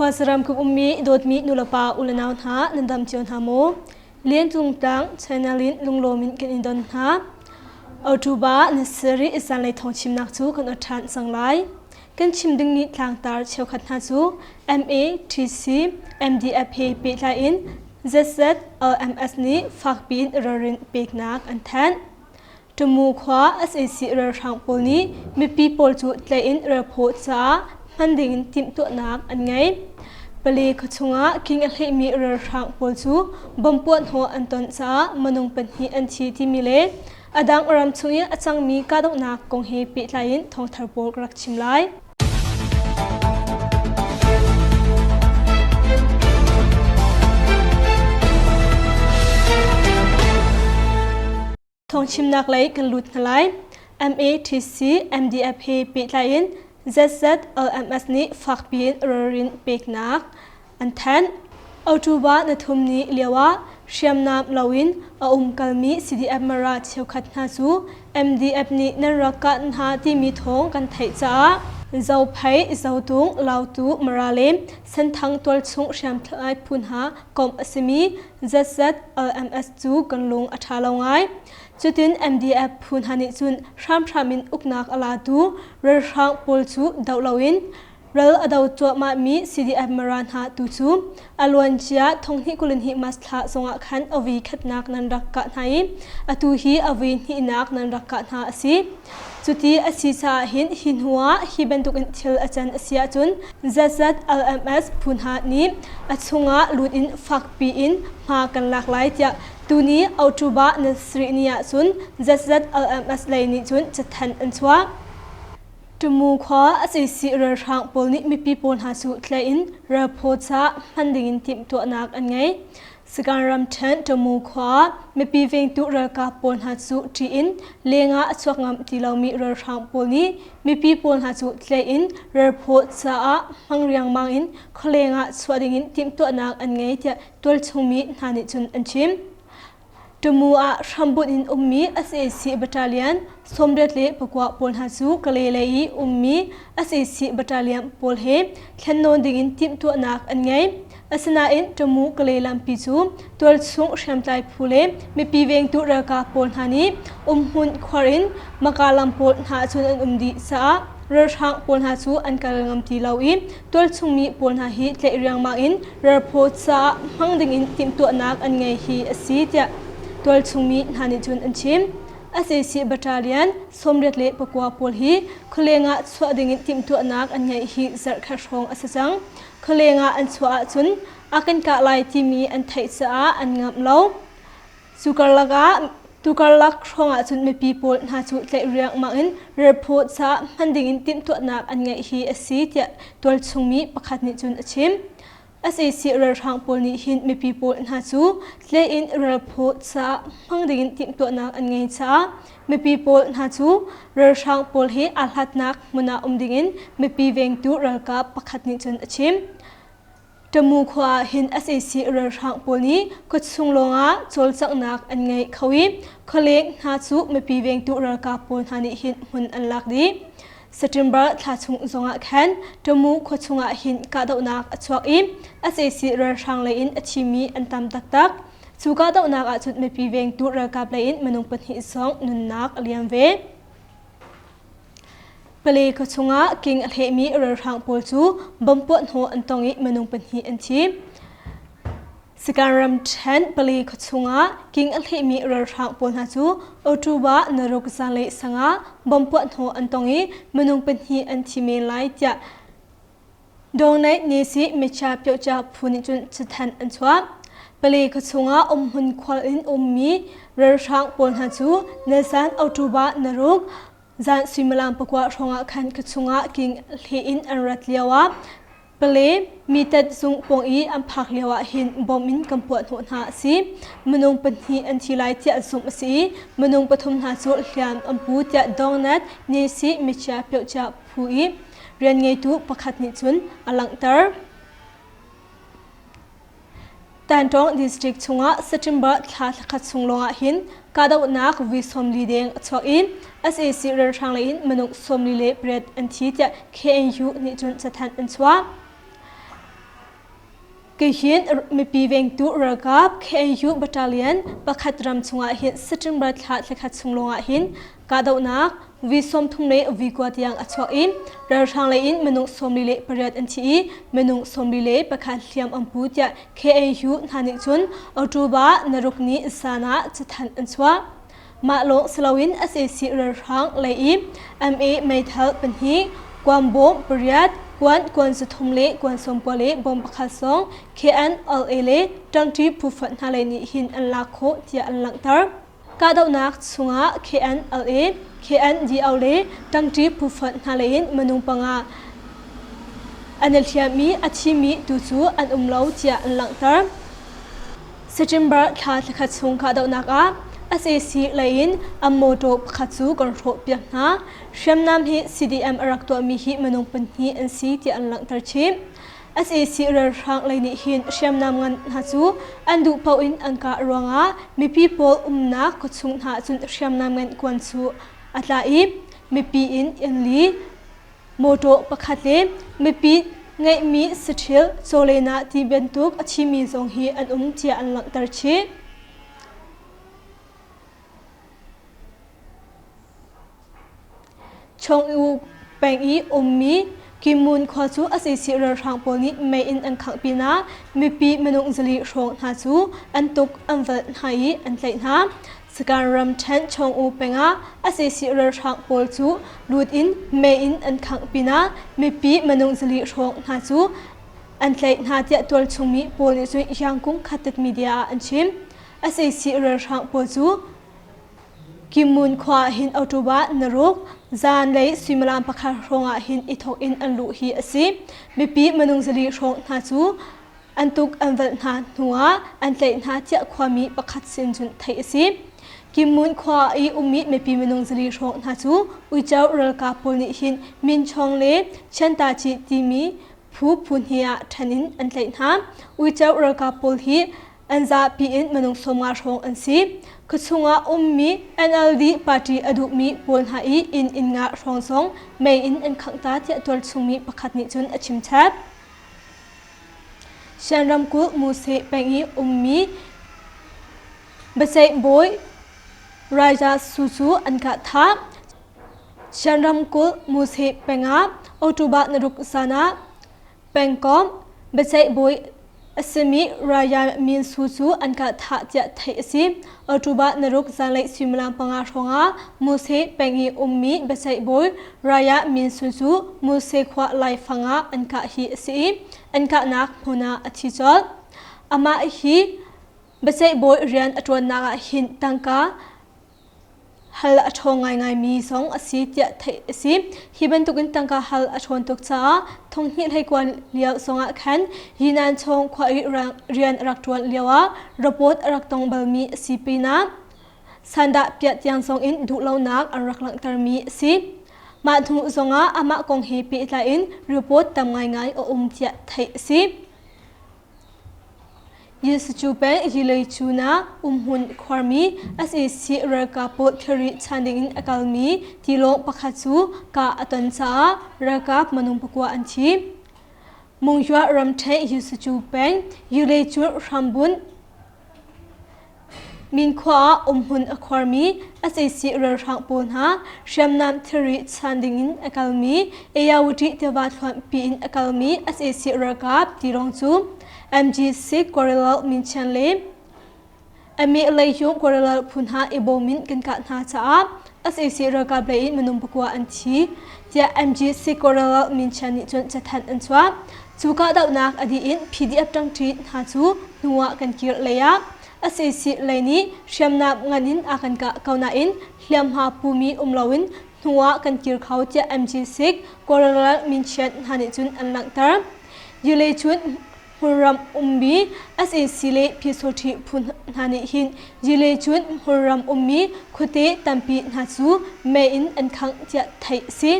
Khuasaram kum ummi dawtmi nulepa ulenau hna nan dam cio hna maw? Liantung tlang channel in lunglawm in kan in don hna. October na sari zanlei thawng chimnak cu kan ṭhan cang lai. Kan chim dingmi tlangtar cheukhat hna cu MA, TC, MDF he pehtlai in ZZLMS nih fakpi in ralrin peknak an thanh. Tamu khua sac ralhrang pawl nih mipi pawl cu tlaih in ralphaw caah hman dingin timhtuahnak an ngei. Pale khua chungah king a hlehmi ralhrang pawl cu bomb puahhnawh an ton caah minung pahnih an thi timi le a dang ram chung i a cangmi kahdohnak kong he pehtlai in thawngthar pawl ka rak chim lai. Thawngchimnak lei kan lut hna lai. MATC MDF he pehtlai in ZZLMS nih fakpi in ralrin peknak an thanh. October na thum ni lio ah hriamnam loin a umkalmi CDF Mara cheukhat hna cu MDF nih nan rak kah hna timi thawng kan theih caah Zophei, Zotung, Lautu, Mara le Senthang tualchung hriamtlai phu hna komh a simi ZZLMS cu kan lung a ṭha lo ngai. Cutin MDF phu hna nih cun hramhram in uknak a latu ralhrang pawl cu doh loin ral a do cuahmahmi CDF Mara hna tu cu a luancia thonghnih 22 March thla zongah khan a vui khatnak nan rak kah hna i atu hi a vui hnihnak nan rak kah hna a si. Cuti a si caah hin hi hnuah hi bantukin thil a can a si ahcun ZZLMS phu hna nih a chungah lut in fakpi in hma kan lak lai tiah tuni October ni sarih ni ahcun ZZLMS lei nih cun cathanh an chuah. Tumu khua sac ralhrang pawl nih mipi pawl hna cu tlaih in ralphaw ca hman dingin timhtuahnak an ngei. Sagaing ramṭhen Tamu khua mipi vengtu ralkap pawl hna cu ṭih in lengah a chuak ngam ti lomi ralhrang pawl nih mipi pawl hna cu tlaih in ralphaw caah hmang riangmang in khualeng ah chuah dingin timhtuahnak an ngei tiah tualchung mi hna nih cun an chim. Tamu ah hrambunh in ummi sac battalion 89 pawl hna cu Kalay lei i ummi sac battalion pawl he thlennawn dingin timhtuahnak an ngei. Asinain Tamu Kalay lampi cu tualchung hriamtlai phu le mipi vengtu ralkap pawl hna nih umhmun khuar in Maka lam pawl hna cun an um dih caah ralhrang pawl hna cu an kal ngam ti lo i tualchung mi pawl hna hi tlaih riangmang in ralphaw caah hmang dingin timhtuahnak an ngei hi a si tiah tualchung mi hna nih cun an chim. Sac battalion 89 pawl hi khualeng ah chuah dingin timhtuahnak an ngeih hi zarhkhat hrawng a si cang. Khualeng ah an chuah ahcun a kan kah lai timi an theih caah an ngamh lo. Cu karlak ah tukarlak hrawng ah cun mipi pawl hna cu tlaih riangmang in ralphaw caah hman dingin timhtuahnak an ngeih hi a si tiah tualchung mi pakhat nih cun a chim. Sac ralhrang pawl nih hin mipi pawl hna cu tlaih in ralphaw caah hmang dingin timhtuahnak an ngei caah mipi pawl hna cu ralhrang pawl he aa hlatnak hmun ah um dingin mipi vengtu ralkap pakhat nih cun a chim. Tamu khua ah hin sac ralhrang pawl nih khuachung lawngah cawlcanghnak an ngei kho i khualeng hna cu mipi vengtu ralkap pawl hna nih hin hmun an lak dih. September thla chung zongah khan Tamu khuachung ah hin kahdohnak a chuak i sac ralhrang lei in a thimi an tam taktak. Cu kahdohnak ah cun mipi vengtu ralkap lei in minung pahnih zong nunnak a liam ve. Pale khua chungah king a hlehmi ralhrang pawl cu bomb puahhnawh an tong i minung pahnih an thi. Sagaing ramṭhen Pale khua chungah king a hlehmi ralhrang pawl hna cu October naruk zanlei sangah bomb puahhnawh an tong i minung pahnih an thi men lai tiah Dawngneih Nisi Micha Pyocha phu nih cun cathanh an chuah. Pale khua chungah umhmun khual in ummi ralhrang pawl hna cu nizan October naruk zan suimilam pakua hrawngah khan khua chungah king hle in an rat lioah Pale mitat zung pawng i an phak lioah hin bom in kan puah hnawh hna a si. Minung pahnih an thi lai tiah zumh a si i minung pathum hna cu hliam an pu tiah Dongnat Nisi Micha Pyocha phu i rian ngeitu pakhat nih cun a langhter. Tantawng district chungah September thla thlakhat chung lawngah hin kahdohnak vui 40 deng a chuak i sac ralhrang lei in minung 48 an thi tiah KNU nih cun cathanh an chuah. Keihin mipi vengtu ralkap KNU Battalion pakhat ram chungah hin September thla thlakhat chung lawngah hin kahdohnak vi 30 le vi kua tiang a chuak i ralhrang lei in minung 48 an thi i minung 41 hliam an pu tiah KNU hna nih cun October naruk ni zan ah cathanh an chuah. Mah lawng si loin sac ralhrang lei i MA meithal pahnih, kuan bawm pariat, kuan kuan zathum le kuan sawmkua le bawm pakhat zong KNLA le ṭangṭi phu fonh hna lei nih hin an lak khawh tiah an langhter. Kahdohnak chungah KNLA, KNDO le ṭangṭi phu fonh hna lei in minung panga an i hliam i a thimi tu cu an um lo tiah an langhter. September thla thlakhat chung kahdohnak ah sac lei in an mawṭaw pakhat cu kan hrawhpiak hna. Hriamnam hi CDM a rak tuahmi hi minung pahnih an si tiah an langhter chih. Sac ralhrang lei nih hin hriamnam ngan hna cu an duh paoh in an kah ruangah mipi pawl umnak khuachung hna ahcun hriamnam ngan kuan cu a tla i mipi in inn li mawṭaw pakhat le mipi ngeihmi saṭhil chawlehnak ti bantuk a thimi zong hi an um tiah an langhter chih. Chong-u peng i ummi Kimun khua cu sac ralhrang pawl nih mei in an khangh pinah mipi minung zali hrawng hna cu an tuk an valh hna i an tlaih hna. Sagaing ramṭhen Chong-u peng ah sac ralhrang pawl cu lut in mei in an khangh pinah mipi minung zali hrawng hna cu an tlaih hna tiah tualchung mi pawl nih cun Yangkung Khatit media ah an chim. Sac ralhrang pawl cu Kimun khua ah hin October naruk zanlei suimilam pakhat hrawng ah hin i thawk in an luh hi a si. Mipi minung zali hrawng hna cu an tuk an valh hna hnuah an tlaih hna tiah khuami pakhat sin cun theih a si. Kimun khua i ummi mipi minung zali hrawng hna cu uico ralkap pawl nih hin Minchawng le Chiantaci timi phu phu hnih ah ṭhen in an tlaih hna. Uico ralkap pawl hi an zapi in minung 50 hrawng an si. Khuachung ah ummi NLD party a duhmi pawl hna i inn inn nga hrawng zong mei in an khangh ta tiah tualchungmi pakhat nih cun a chim chap. Shan ramkulh Muse peng i ummi biaceih bawi Raja Su cu an kah thah. Shan ramkulh Muse peng ah October naruk zan ah Pengkomh biaceih bawi a simi Raya Min Su cu an kah thah tiah theih a si. October naruk zanlei suimilam panga hrawngah Muse peng i ummi biaceih bawi Raya Min Su cu Muse khua laifang ah an kah hi a si i an kahnak hmun ah a thi colh. Amah hi biaceih bawi rian a ṭuannak ah hin tangka hal a ṭhawng ngaingaimi zong a si tiah theih a si. Hi bantukin tangka hal a ṭhawn tuk caah thonghnih hleikuan lio zongah khan Yinan chung khua i rian a rak ṭuan lioah report a rak tong balmi a si pinah sandah piah tiang zongin duhlonak an rak langhtermi a si. Mah hnu zongah amah kong he pehtlai in report tam ngaingai a um tiah theih a si. Jesuh peng Yileichun ah umhmun khuarmi sac ralkap pawl thilri chan dingin a kalmi tilawng pakhat cu kah a ton caah ralkap minung pakua an thi. Mungyua ramṭhen Jesuh peng Yileichun hrambunh Minkhua ah umhmun a khuarmi sac ralhrang pawl hna hriamnam thilri chan dingin a kalmi Ayawati tiva thluanpi in a kalmi sac ralkap tilawng cu MG6 Guerrilla Minchian le Ame Leihyung Guerrilla phu hna i bawm in kan kah hna caah sac ralkap lei in minung pakua an thi tiah MG6 Guerrilla Minchian nih cun cathanh an chuah. Cu kahdohnak a dih in PDF ṭangṭi hna cu hnu ah kan kir lei ah sac lei nih hriamnam ngan in a kan kah ko nain hliamhma pumi um loin hnu ah kan kir kho tiah MG6 Kawlral minchiat hna nih cun an langhter. Yule cun hmunram ummi sac le Pyusawṭhi phu hna nih hin Yule cun hmunram ummi khuate tampi hna cu mei in an khangh tiah theih a si.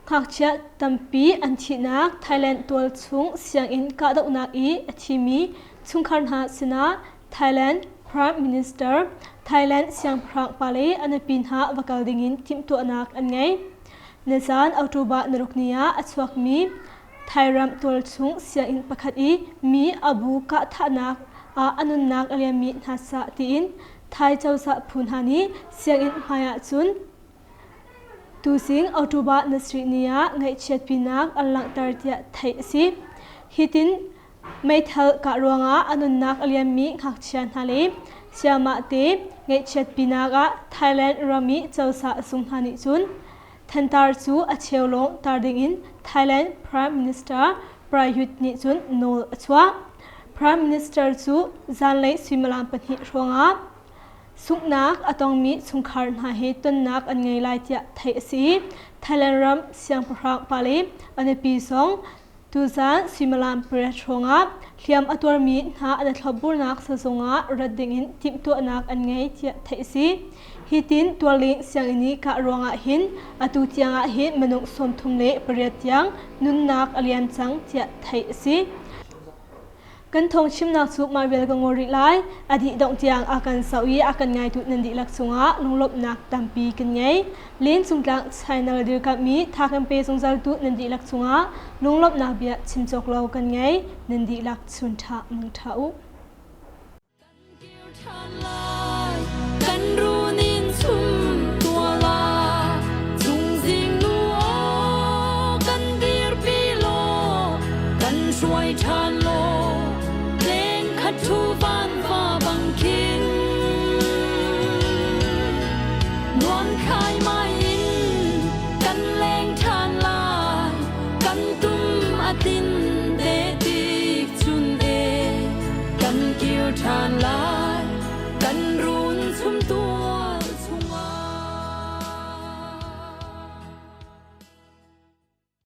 Ngakchia tampi an thihnak Thailand tualchung sianginn kahdohnak i a thimi chungkhar hna sinah Thailand Prime Minister, Thailand siangpahrang pa le a nupi hna va kal dingin timhtuahnak an ngei. Nizan October naruk ni ah a chuakmi Thairam tualchung sianginn pakhat i mi a bu kahthahnak ah a nunnak a liammi hna sah tiin Thai cozah phu hna nih sianginn hmai ah cun tuzing October na sarih ni ah ngaihchiatpinak an langhter tiah theih a si. Hitin meithal kah ruangah a nunnak a liammi ngakchia hna le sayamah te ngaihchiatpinak ah Thailand ram i cozah zung hna nih cun thantar cu a cheu lawng tar dingin Thailand Prime Minister Prayut nih cun nawl a chuah. Prime Minister cu zanlei suimilam 2 hrawngah sunghnak a tongmi chungkhar hna he tonnak an ngei lai tiah theih a si i Thailand ram siangpahrang pa le a nupi zong Tuzaan suimilam pariat hrawngah hliam a tuarmi hna an i thlopburnak sazung ah rat dingin timhtuahnak an ngei tiah theih a si. Hi tin tuarling sianginn i kah ruangah hin atu tiangah hin minung 38 tiang nunnak a liam cang tiah theih a si. Kan thawngchimnak cu mah vial ka ngol rih lai. A dih dongh tiang a kan zoh i a kan ngaitu nan dihlak cungah lunglawmhnak tampi kan ngei. Len Cungtlang Channel dirkamhmi tha kan pe zungzaltu nan dihlak cungah lunglawmhnak bia chim cawk lo kan ngei. Nan dihlak chun ṭha mang ṭha u. Kan runin chum tua la Chungzing nu aw kan dirpi law kan hruai ṭhan law Leng khat thu van va bang khin Nuam khai mai in kan leng ṭhan lai Kan tum a tin te tik chun e kan kir ṭhan lai kan ru.